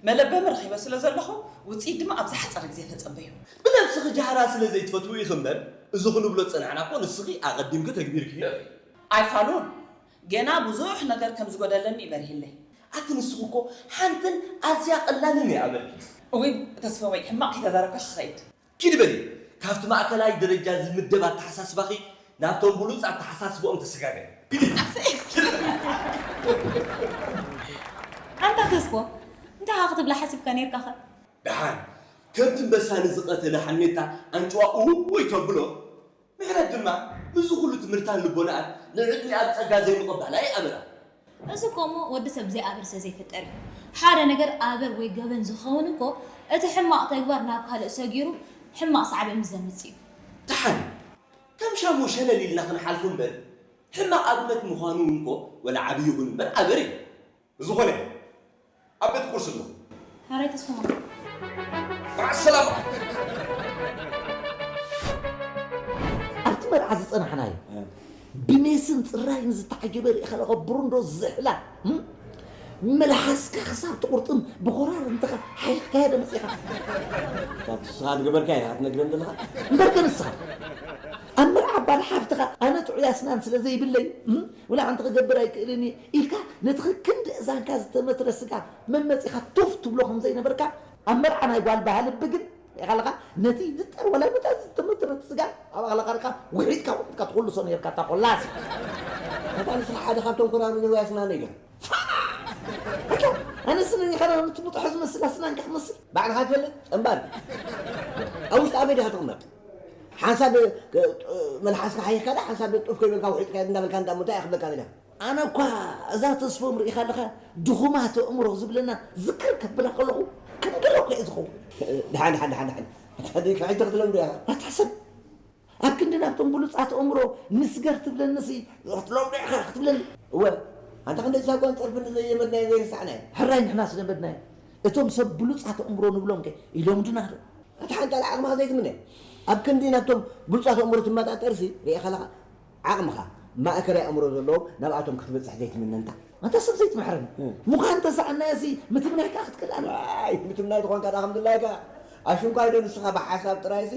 መለበሚ ረኺበ ስለ ዘለኹ ውጽኢት ድማ ኣብ ዝሓጸረ ግዜ ተጸበዩ። ብነብስኺ ጃህራ ስለ ዘይትፈትዊ ኢኺ እምበር እዚ ክንብሎ ዝጸናሕና እኮ ንስኺ ኣቐዲምኪ ተግቢርክዮ ኢኺ። ኣይፋሉን ገና ብዙሕ ነገር ከም ዝጎደለኒ እዩ በሪህለይ። ኣቲ ንስኺ እኮ ሓንትን ኣዝያ ቀላልን እያ ኣበልኪ። እውይ ተስፈወይ ሕማቕ ከይተዛረብካ ክኸይድ። ኪዲ በሊ፣ ካብቲ ማእከላይ ደረጃ ዝምደብ ኣተሓሳስባኺ ናብቶም ብሉጽ ኣተሓሳስብኦም ተሰጋገሪ። ኪዲ። ኣንታ ተስፎ፣ እንታይ ኢኻ ክትብላ ሓሲብካ ኔርካኸ? ደሓን፣ ከምቲ ኣንበሳ ንዝቐተለ ሓሜታ ኣንጭዋ እውይ ተብሎ፣ ምሕረት ድማ ምስዚ ኩሉ ትምህርታን ልቦናኣን ንዕድሚኣ ብጸጋ ዘይምቕባላ ይኣብራ። እዚ እኮ እሞ ወዲ ሰብ ብዘይ ኣበር ሰ ዘይፍጠር እዩ። ሓደ ነገር ኣበር ወይ ገበን ዝኸውን እኮ እቲ ሕማቕ ተግባር ናብ ካልእ ሰጊሩ ሕማቕ ሳዕቤን ምስ ዘምጽእ እዩ። ደሓን ከም ሻሙ ሸለል ኢልና ክንሓልፎ እምበር ሕማቕ ኣብነት ምዃኑ እውን እኮ ወላ ዓብዪ ይኹን እምበር ኣበር እዩ። ብዝኾነ ኣብ ቤት ቁርሲ ኣለኹ። ሕራይ ተስፍሞ። መዓሰላማ። ኣብቲ መርዓ ዝጸናሕናዮ ብሜስን ጽራይን ዝተዓጀበ ርኢኻ ኣለኻ ብሩንዶ ዝሕላ እም? መልሓስካ ክሳብ ትቑርጥም ብኾራር እንተኻ ሓይኽካዮ ዶ መጺኻ? እታ ንስኻ ዝገበርካዮ ኢኻ ትነግረኒ ዘለኻ? እምበርከ ንስኻ ኣብ መርዓ ጓል ሓፍትኻ ኣነ ጥዑይ ኣስናን ስለ ዘይብለይ እም? ውላ ሓንቲ ክገብር ኣይክእልን እየ ኢልካ ነቲ ከክንዲ እዛንካ ዝተመትረ ስጋ መመጺኻ ቱፍ ትብሎ ከም ዘይነበርካ ኣብ መርዓ ናይ ጓል ባህሊ ብግን ሪኢኻ ኣለኻ ነቲ ዝጠርወላ ነታ ዝተመትረት ስጋ ኣብ ኣኽላኻ ርካ ውሒጥካ ውሒጥካ ትኹልሶ ነርካ እታ ኮላሲ እታ ንስኻ ሓደ ካብቶም ኮራሩ ንዋይ ኣስናነይ ዲኻ ኣታ ኣነ ስነኒ ኸዳ እቲ ምጥሖ ዝመስል ኣስናንካ ክመስል ባዕልኻ ትፈልጥ ጠምባር ኣብ ውሽጢ ኣበይ ዲኻ ትቕመጥ ሓንሳብ መልሓስካ ሓይካ ዳ ሓንሳብ ጡፍ ከይበልካ ውሒጥካ እንዳበልካ እንዳሞ እንታይ እያ ክብለካ ደልያ ኣነ እኳ እዛ ተስፎም ርኢኻ ኣለኻ ድኹማት ኣእምሮ ዝብለና ዝክር ከብላ ከለኹ ክንገረ እኮ እየ ዝኸውን። ድሓን ድሓን ድሓን ድሓን ኣታ ደይ ክሕጂ ክትለምዶ ኢኻ። ኣታ ሰብ ኣብ ክንዲ ናብቶም ብሉጻት ኣእምሮ ንስገር ትብለንሲ ክትለምዶ ኢኻ ክትብለኒ። እወ ኣንታ ክንደይ ሳጓን ጸርፍን ዘየመድናዮ ዘይርሳዕናዮ። ሕራይ ንሕና ዝለመድናዮ እቶም ሰብ ብሉጻት ኣእምሮ ንብሎም ከ ኢሎም ድና ዶ? ኣቲ ሓንጣል ዓቕምኻ ዘይትምነ ኣብ ክንዲ ናብቶም ብሉጻት ኣእምሮ ትመጣጠርሲ ርኢኻ ኣለኻ ዓቕምኻ ማእከላይ ኣእምሮ ዘለዎም ናብኣቶም ክትበጽሕ ዘይትምነ እንታ ኣንታ ሰብ ዘይትምሕረኒ ምዃን ተሰኣናዮ ሲ ምትምናይ ከኣ ክትክእል ኣለ ኣይ ምትምናይ ዝኾንካ ዳ ከምድላይካ ኣሽንኳይ ዶ ንስኻ ብሓሳብ ጥራይሲ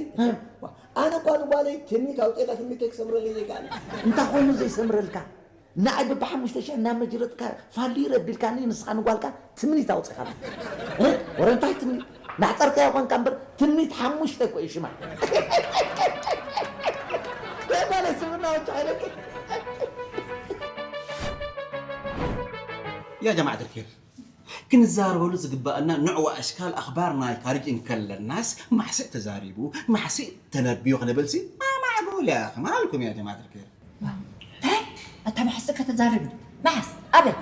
ኣነ እኳ ንጓለይ ትምኒት ኣውፅኤላ ትምኒተይ ክሰምረለይ ዘይከኣለ እንታይ ኮይኑ ዘይሰምረልካ ንዓይ በብሓሙሽተ ሽሕ እናመጅረጥካ ፋሊረ ኣቢልካኒ ንስኻ ንጓልካ ትምኒት ኣውፂኻላ ወረ እንታይ ትምኒት ናሕፀርካዮ ኾንካ እምበር ትምኒት ሓሙሽተ እኮ እዩ ሽማ ጓለይ ስብና ወጫ ሓይለቂ يا جماعة الخير ክንዛረበሉ ዝግባኣና ንዕኡ ኣሽካል ኣኽባር ናይ ካርጅ እንከለናስ ማሕስእ ተዛሪቡ ማሕስእ ተነብዮ ክንብልሲ ማማዕጎል እያ። ከማልኩም እያ ጀማዓት ርክብ። እንታይ ኣታ ማሕስእ ከተዛርብ መዓስ ኣበይ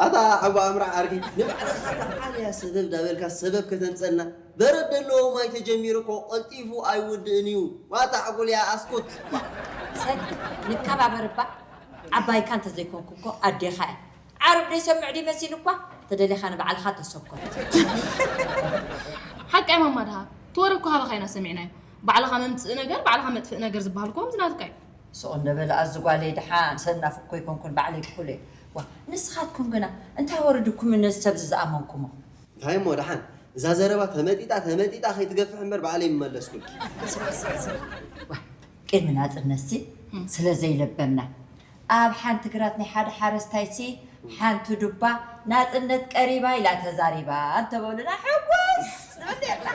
ኣታ ሓዋ ኣምራዕ ዓርኪ ንባዕልኻ ተዓልያ ሰበብ ዳበልካ ሰበብ ከተምፀልና በረድ ዘለዎ ማይ ተጀሚሩ እኮ ቀልጢፉ ኣይውድእን እዩ። ዋታ ዕጉልያ ኣስኩት። ሰድ ንከባበር እባ ዓባይካ እንተዘይኮንኩ እኮ ኣዴኻ እያ። ዓረብ ደይሰምዕ ድዩ መሲሉ እኳ ተደሊኻ ንባዕልኻ ተሰኮት። ሓቃይ ማማ ድሃ ትወረ እኮ ሃባኻ ኢና ሰሚዕናዮ። ባዕልኻ መምፅእ ነገር ባዕልኻ መጥፍእ ነገር ዝበሃል እኮ ከምዚ ናትካ እዩ። ሱቕ እንደ በለ ኣዚ ጓለይ ደሓን ሰናፍኮ ይኮንኩን ባዕለይ ክኩል እየ። ዋ ንስኻትኩም ግና እንታይ ወረድኩም ነዚ ሰብዚ ዝኣመንኩሞ? እንታይ እሞ ደሓን እዛ ዘረባ ተመጢጣ ተመጢጣ ከይትገፍሕ እምበር ባዕለይ ምመለስኩልኪ። ቅድሚ ናፅነትሲ ስለ ዘይለበምና ኣብ ሓንቲ ግራት ናይ ሓደ ሓረስታይሲ ሓንቲ ዱባ ናፅነት ቀሪባ ኢላ ተዛሪባ እንተበሉና ሕጉስ ንብል ነርና።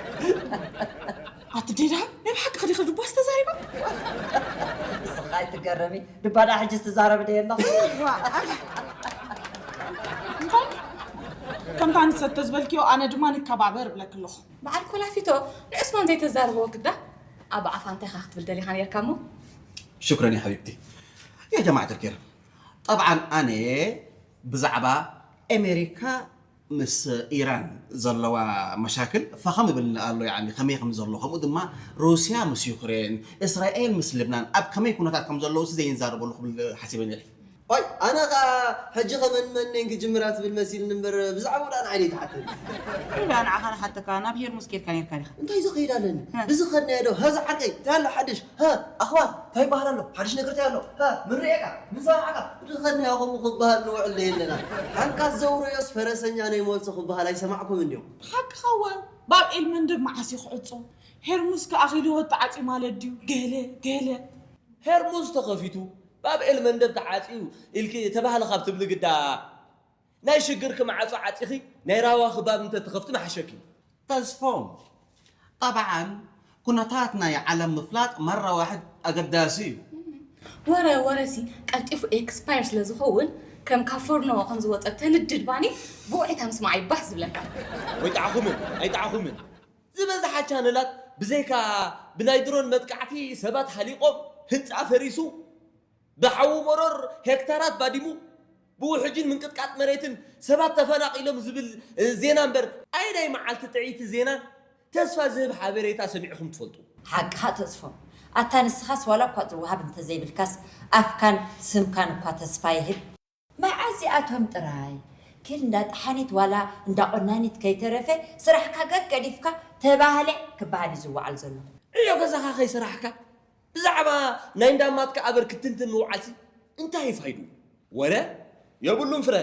ኣቲ ዴዳ ናይ ብሓቂ ከዲኸ ዱባስ ተዛሪባ? ንስኻ ኣይትገረሚ ዱባ ዳ ሕጂ ትዛረብ ደየለኹ። እንታይ ከምታ ንሰተ ዝበልክዮ ኣነ ድማ ንከባበር እብለክ ኣለኹ። በዓል ኮላፊቶ ንዑስማን ዘይተዛርብዎ ግዳ ኣብ ኣፋ እንታይ ኢኻ ክትብል ደሊኻ ነርካ እሞ شكرا يا حبيبتي يا جماعة الكرام طبعا ኣነ ብዛዕባ ኣሜሪካ ምስ ኢራን ዘለዋ መሻክል ፈኸም ይብልኒ ኣሎ ያኒ ከመይ ከም ዘሎ ከምኡ ድማ ሩስያ ምስ ዩክሬን እስራኤል ምስ ልብናን ኣብ ከመይ ኩነታት ከም ዘለዉ ሲ ዘይንዛረበሉ ክብል ሓሲበ ነይረ ዋይ ኣነ ኸዓ ሕጂ ኸ መን መነን ክጅምራ ትብል መሲልኒ እምበር ብዛዕብኡ ደኣ ንዓይ ደይትሓተኒ። ኢላ ንዓኻ ንሓተካ ናብ ሄርሙስ ኬድካ ኔርካ ዲኻ? እንታይ ዝኸይድ ኣለኒ? ብዝኸድናዮ ዶ ሀዚ ዓርከይ እንታይ ኣሎ ሓድሽ? ሀ ኣኽባር እንታይ ይበሃል ኣሎ? ሓድሽ ነገር እንታይ ኣሎ? ሀ ምን ርኤካ? ምን ሰማዕካ? ብዝኸድናዮ ከምኡ ክበሃል ንውዕል ዶ የለና? ሓንካስ ዘውረዮስ ፈረሰኛ ነይሞልሶ ክበሃል ኣይሰማዕኩምን ድዮም? ብሓቅኻ እወ ባብ ኤል መንደብ መዓስ እዩ ክዕጾ? ሄርሙስ ከ ኣኺልዎ ተዓጽዩ ማለት ድዩ? ገለ ገለ። ሄርሙዝ ተኸፊቱ ባብኤል መንደብ ተዓፅዩ ኢልኪ ተባህለ ካብ ትብሊ ግዳ ናይ ሽግርኪ ማዕፆ ዓፂኺ ናይ ራዋኺ ባብ እንተትኸፍቲ ምሓሸኪ። ተስፎም ጠብዓን ኩነታት ናይ ዓለም ምፍላጥ መራ ዋሕድ ኣገዳሲ እዩ። ወረ ወረሲ ቀልጢፉ ኤክስፓየር ስለዝኸውን ከም ካብ ፎርኖ ከምዝወፀ ተንድድ ባኒ ብውዒታ ምስማዕ እዩ ባህ ዝብለካ። ወይ ጠዓኹምን ኣይጠዓኹምን ዝበዝሓ ቻነላት ብዘይካ ብናይ ድሮን መጥቃዕቲ ሰባት ሃሊቖም፣ ህንፃ ፈሪሱ፣ ብሓዊ መሮር ሄክታራት ባዲሙ፣ ብውሕጅን ምንቅጥቃጥ መሬትን ሰባት ተፈናቒሎም ዝብል ዜና እምበር ኣየናይ መዓልቲ ጥዕይቲ ዜናን ተስፋ ዝህብ ሓበሬታ ሰሚዕኹም ትፈልጡ? ሓቅኻ ተስፎም ኣታ ንስኻስ ዋላ እኳ ዝወሃብ እንተዘይብልካስ ኣፍካን ስምካን እኳ ተስፋ ይህብ። መዓስ እዚኣቶም ጥራይ ኪድ እንዳ ጠሓኒት ዋላ እንዳ ቆናኒት ከይተረፈ ስራሕካ ገገዲፍካ ተባህለ ክበሃል እዩ ዝወዓል ዘሎ። ዕዮ ገዛኻ ከይሰራሕካ ብዛዕባ ናይ እንዳማትካ ኣበር ክትንትን ምውዓልሲ እንታይ እዩ ፋይድኡ? ወረ የብሉን ፍረ።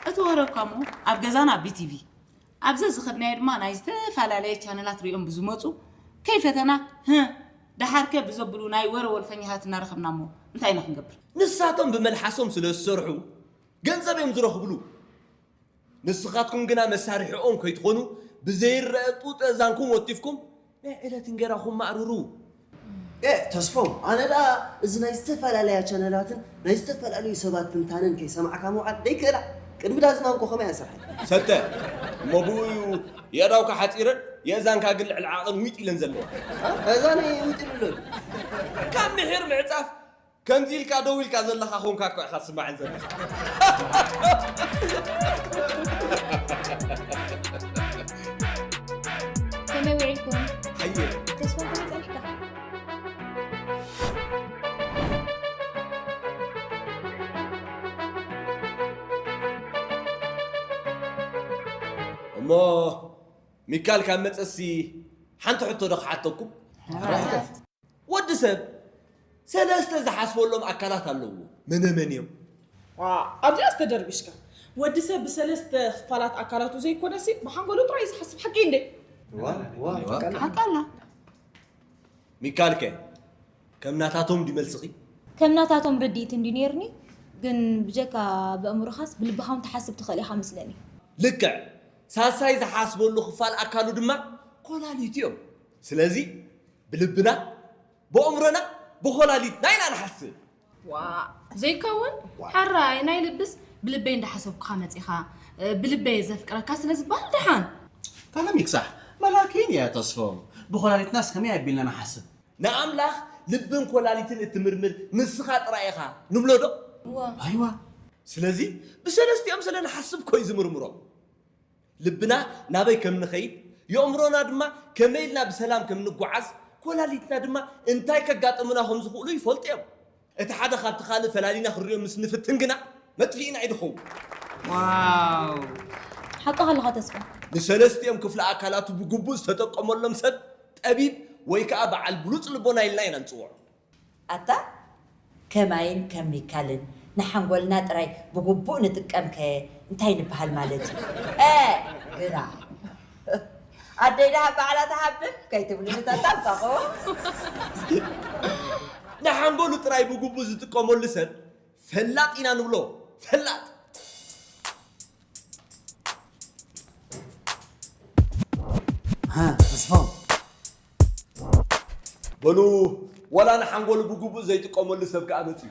እቲ ወረ እኳ እሞ ኣብ ገዛና ቢቲቪ ኣብ ዘዝኸድናዮ ድማ ናይ ዝተፈላለየ ቻነላት ሪኦም ብዝመፁ ከይፈተና ህእ ደሓርከ ብዘብሉ ናይ ወረ ወልፈኛታት እናረኸብና እሞ እንታይ ኢና ክንገብር? ንሳቶም ብመልሓሶም ስለ ዝሰርሑ ገንዘብ እዮም ዝረኽብሉ። ንስኻትኩም ግና መሳርሒኦም ከይትኾኑ ብዘይረአ ጡጠ እዛንኩም ወቲፍኩም ናይ ዕለት እንጌራኹም ማእርሩ። ኤእ ተስፎም ኣነ ደኣ እዚ ናይ ዝተፈላለያ ቻነላትን ናይ ዝተፈላለዩ ሰባት ትንታነን ከይሰማዕካ ምውዓል ደይክእላ ቅድሚ ዳዝማን ኮ ከመይ ኣሰርሐ። ሰተ እሞ ብኡ እዩ የእዳውካ ሓፂረን የእዛንካ ግን ልዕሊ ዓቐን ዊጥ ኢለን ዘለዋ። እዛን ዊጥ ኢሉ ኣሎ። ካብ ምሒር ምዕፃፍ ከምዚ ኢልካ ደው ኢልካ ዘለኻ ኾንካ እኮ ኢኻ ትስማዕን ዘለኻ። ከመይ ውዒልኩም? ኣየ ተስፋ ከመይ ጸኒሕካ? እሞ ሚካል ካብ መጸሲ ሓንቲ ሕቶ ዶ ክሓተኩም? ወዲ ሰብ ሰለስተ ዝሓስበሎም ኣካላት ኣለዎ። መነ መን እዮም? ዋ ኣብዚኣ ዝተደርቢሽካ ወዲ ሰብ ብሰለስተ ክፋላት ኣካላቱ ዘይኮነሲ ብሓንጎሉ ጥራይ እዩ ዝሓስብ ሓቂ እንዴ? ሓቃላ ሚካልከ ከም ናታቶም ድዩ መልስኺ? ከም ናታቶም ርድኢት እንድዩ ነይርኒ ግን ብጀካ በእምሮኻስ ብልብኻ እውን ትሓስብ ትኽእል ኢኻ መስለኒ። ልክዕ ሳልሳይ ዝሓስበሉ ክፋል ኣካሉ ድማ ኮላሊት እዮም። ስለዚ ብልብና፣ ብኣእምሮና፣ ብኾላሊትና ኢና ንሓስብ። ዋእ ዘይከውን ሕራይ ናይ ልብስ ብልበይ እንዳሓሰብኩኻ መጺኻ፣ እ፣ ብልበይ ዘፍቅረካ ስለ ዝበሃል ደሓን። ታለም ይክሳሕ፣ መላኪን እያ ተስፎም። ብኾላሊትናስ ከመይ ኣቢልና ንሓስብ? ንኣምላኽ ልብን ኮላሊትን እትምርምር ንስኻ ጥራይ ኢኻ ንብሎ ዶ? እዋ። ኣይዋ። ስለዚ ብሰለስቲኦም ስለ ንሓስብ ኮይ ዝምርምሮም። ልብና ናበይ ከም ንኸይድ፣ የእምሮና ድማ ከመይ ኢልና ብሰላም ከም ንጓዓዝ፣ ኮላሊትና ድማ እንታይ ከጋጥሙና ከም ዝኽእሉ ይፈልጡ እዮም። እቲ ሓደ ካብቲ ካልእ ፈላሊና ክንሪኦ ምስ ንፍትን ግና መጥፊእና እዩ ድኸውን። ዋው! ሓቅኻ ኣለኻ ተስፋ። ንሰለስቲኦም ክፍለ ኣካላቱ ብግቡእ ዝተጠቀመሎም ሰብ ጠቢብ ወይ ከኣ በዓል ብሉጽ ልቦና ኢልና ኢና ንጽውዖ። ኣታ ከማይን ከሚካልን ንሓንጎልና ጥራይ ብግቡእ ንጥቀም ከ እንታይ ንበሃል ማለት እዩ? እ፣ ግራ። ኣደይ ደሃብ ባዕላ ትሃብን ከይትብሉ ንተጣብጠቑ። ንሓንጎሉ ጥራይ ብግቡእ ዝጥቀመሉ ሰብ ፈላጥ ኢና ንብሎ። ፈላጥ። ሃ፣ ተስፋው። በሉ፣ ዋላ ንሓንጎሉ ብግቡእ ዘይጥቀመሉ ሰብ ከኣ መጽዩ።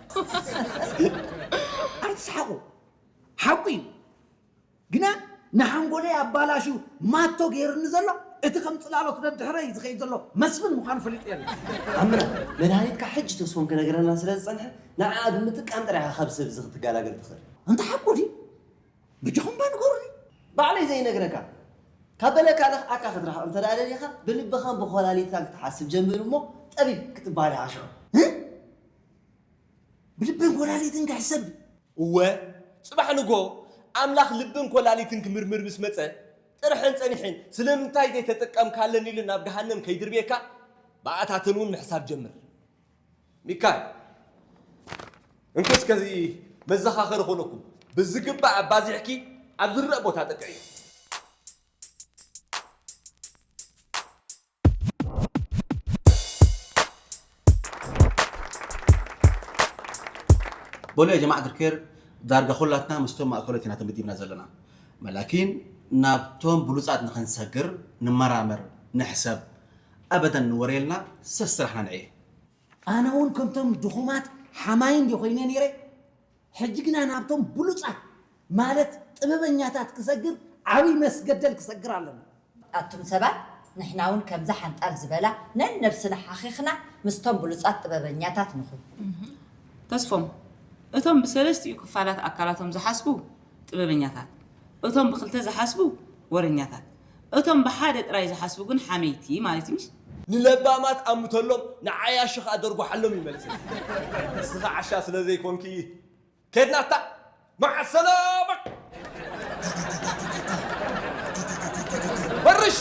ኣይትስሓቑ። ሓቁ እዩ። ግና ንሓንጎለይ ኣባላሹ ማቶ ገይሩኒ ዘሎ፣ እቲ ከም ጽላሎት ደድሕረይ ዝኸይድ ዘሎ መስፍን ምዃኑ ፈሊጠ ኣለኹ። ኣምና፣ መድሃኒትካ ሕጂ ተስፎም ክነግረና ስለ ዝጸንሐ፣ ንዓኣ ብምጥቃም ጥራይ ኢኻ ካብ ሰብ እዚ ክትገላገል ትኽእል። እንተ ሓቁ ድዩ? በጃኹም እባ ንገሩኒ። ባዕለይ ዘይነግረካ። ካብ በለካ ለኽዓካ ክትረኽብ እንተ ደኣ ደሊኻ፣ ብልብኻን ብኾላሊትካን ክትሓስብ ጀምር እሞ፣ ጠቢብ ክትበሃል ኢኻ ሽዑ። እ? ብልብን ኮላሊትን ክሕሰብ? እወ፣ ጽባሕ ንግሆ ኣምላኽ ልብን ኮላሊትን ክምርምር ምስ መጸ፣ ጥርሕን ጸኒሕን፣ ስለምንታይ ዘይተጠቀምካለን ኢሉ ናብ ገሃነም ከይድርብየካ፣ ብኣታተን እውን ምሕሳብ ጀምር። ሚካል፣ እንክስ ከዚ መዘኻኸሪ ኮነኩም፣ ብዝግባእ ኣባዚሕኪ ኣብ ዝረእ ቦታ ጠቅዕዮ። በሉ ያ ጀማዓት ልኬር፣ ዳርጋ ኩላትና ምስቶም ማእከሎት ኢና ተመዲብና ዘለና። መላኪን ናብቶም ብሉጻት ንኸንሰግር፣ ንመራመር፣ ንሕሰብ፣ ኣበደን ንወረየልና ሰብ ስራሕና ንዕየ። ኣነ እውን ከምቶም ድኹማት ሓማይ እንዲ ኮይነ ነይረ፣ ሕጂ ግና ናብቶም ብሉጻት ማለት ጥበበኛታት ክሰግር ዓብይ መስገደል ክሰግር ኣለኒ። ኣቱም ሰባት፣ ንሕና እውን ከምዛ ሓንጣል ዝበላ ነነብስና ሓኺኽና ምስቶም ብሉጻት ጥበበኛታት ንኹን። ተስፎም፣ እቶም ብሰለስቲኡ ክፋላት ኣካላቶም ዝሓስቡ ጥበበኛታት፣ እቶም ብኽልተ ዝሓስቡ ወረኛታት፣ እቶም ብሓደ ጥራይ ዝሓስቡ ግን ሓመይቲ ማለት እዩ። ንለባማት ኣምተሎም፣ ንዓያሹ ኸኣ ደርጉሓሎም ይመልስ። ንስኻ ዓሻ ስለ ዘይኮንኪ፣ ከድናታ መዓ ሰላማ። በርሽ።